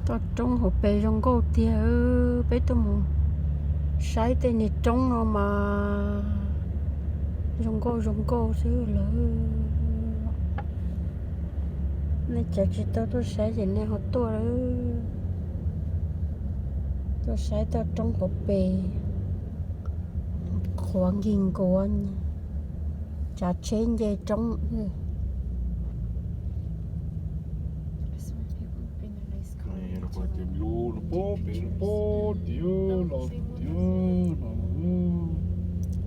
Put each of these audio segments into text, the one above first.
Toj roob hauv pes zoo nkauj tiag. Peb tuaj mus saib tej niag roob no mas zoo nkauj zoo nkauj xwb lawm. Nej cov tsis tau tuaj saib ces nej ho tuaj lawm. Tuaj saib toj roob hauv pes, qhuav nkig nkuav, tsav tsheb nce roob.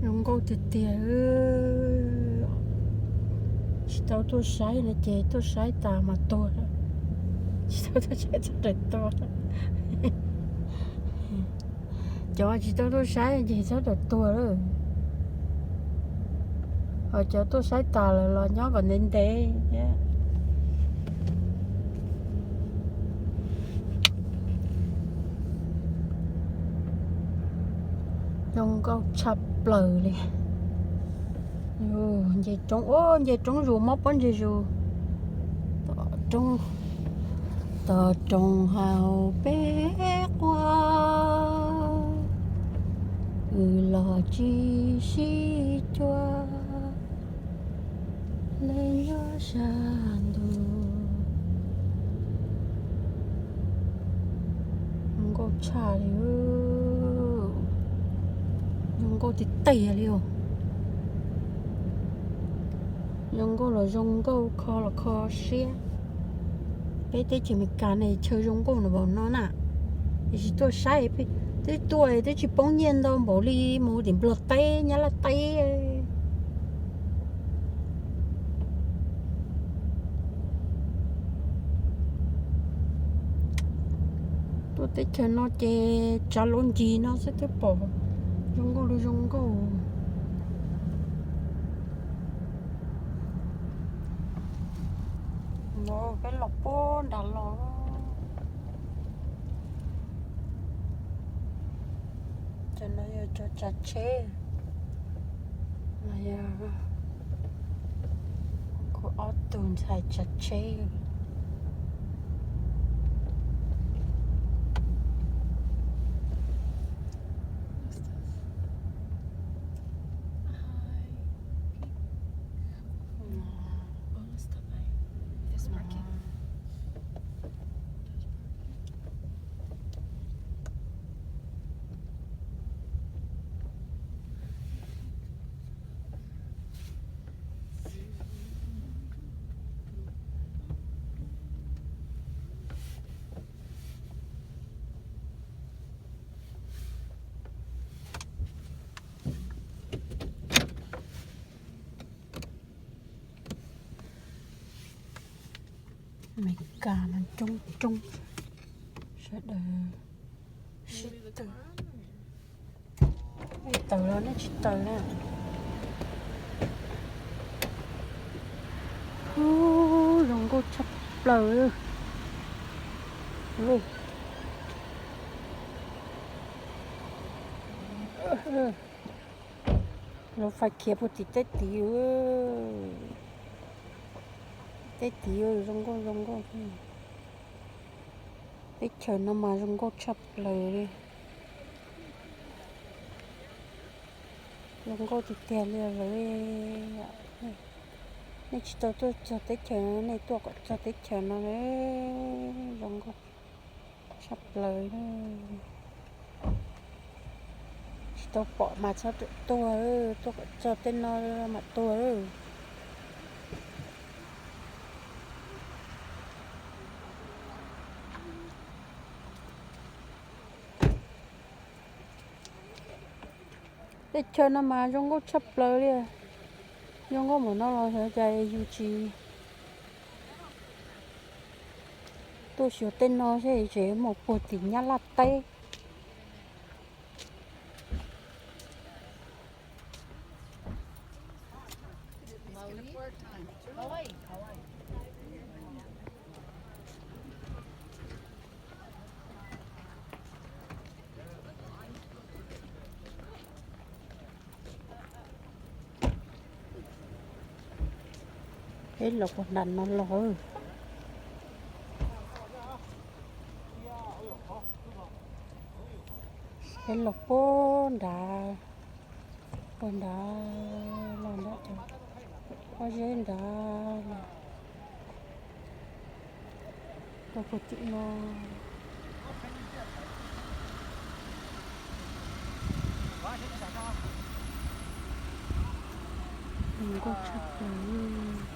Zoo nkauj tiag tiag. Tsis tau tuaj saib no ces tuaj saib tas mas tuag. Tsis tau tuaj saib txhob raws tuag. Cov tsis tau tuaj saib ces txhob raws tuag lawm. Ho cov tuaj saib tas lawm los nyob kom ntev ntev thiab. Zoo nkauj tshaj plaws li. Nce roob, nce roob zus mob pob ntseg zus. Tom roob, tom roob hauv peb quaj, wb los tsis sib cuag, lawv nyob sab ntuj. Zoo nkauj tshaj li. Zoo nkauj tiag tiag li os. Zoo nkauj los zoo nkauj, kho los kho siab. Peb teb chaws Amelikas ne chaw zoo nkauj npaum no na, tiam sis tuaj saib, twb tuaj twb tsis poob nyiaj ntau npaum li mus tim Nplog teb Nyab Laj teb. Tuaj teb chaws no ces tsav luv ncig no xwb twb pom zoo nkauj li zoo nkauj. Peb los puag nram los. Cov no yog cov tsav tsheb, yog kuv ob tug ntxhais tsav tsheb. Amelikas mas coob coob, sawv daws sib tw. Nej taws los nej tsis taws na. Ub, zoo nkauj tshaj plaws. Lub fais khiav puag tim teb tid. Teb tid zoo nkauj zoo nkauj. Teb chaws no mas zoo nkauj tshaj plaws li. Zoo nkauj tiag tiag li lawm. Nej tsis tau tuaj txog teb chaws no, nej tuaj kom txog teb chaws no, zoo nkauj tshaj plaws. Tsis tau pom mas txhob tuaj, tuaj kom txog tej no mam tuaj. Teb chaws no mas zoo nkauj tshaj plaws li. Zoo nkauj npaum no los xyov cas yus tsis tuaj xyuas tej no seb tseem mus puag tim Nyab Laj teb. Peb los puag nram no los. Peb los puag nrad, puag nrad los nrad, pob zeb nrad, rau puag tim no. Zoo nkauj tshaj plaws li.